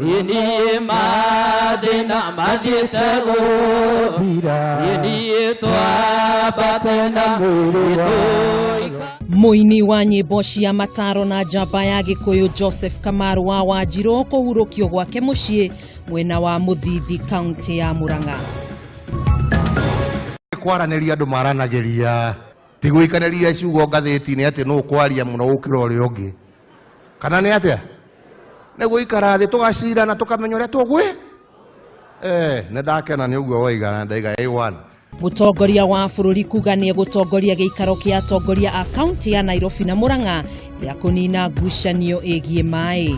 Ĩniĩ mathĩna mathiĩte gũthira, ĩniĩ twambate na mwĩrĩ wa Mũini wa nyĩmbo cia mataro na njamba ya Gĩkũyũ Joseph Kamaru wa Wanjirũ kũhurũkio gwake mũciĩ mwena wa Mũthithi, kaunti ya Murang'a. Kwaranĩria andũ maranagĩria, ti gũikanĩria ciugo ngathĩti-inĩ atĩ nũ kwaria mũno gũkĩra ũrĩa ũngĩ, kana nĩ atĩa? Nĩ gũikara thĩ tũgacirana tũkamenya ũrĩa tũgwĩ. Nĩ ndakena nĩ ũguo waiga na ndaiga A1. Mũtongoria wa bũrũri kuga nĩ egũtongoria gĩikaro kĩa atongoria a kaunti ya Nairobi na Murang'a gĩa kũnina ngucanio ĩgiĩ maĩ.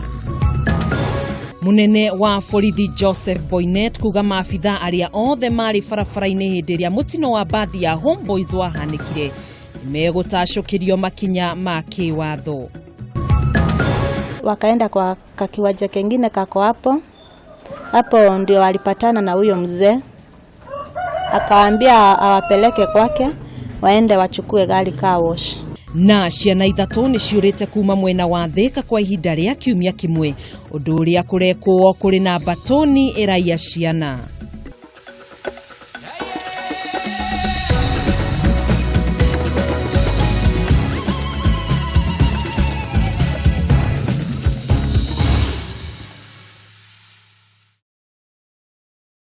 Mũnene wa borithi Joseph Boinnet kuga maabitha arĩa othe marĩ barabara-inĩ hĩndĩ ĩrĩa mũtino wa mbathi ya Homeboys wahanĩkire megũtacũkĩrio makinya ma kĩwatho. Wakaenda kwa kakiwanja kengine kako hapo hapo, ndio walipatana na huyo mzee, akawaambia awapeleke kwake waende wachukue gari car wash. Na ciana ithatũ nĩ ciũrĩte kuma mwena wa Thĩka kwa ihinda rĩa kiumia kĩmwe, ũndũ ũrĩa kũrekwo kũrĩ na mbatoni ĩraiya ciana.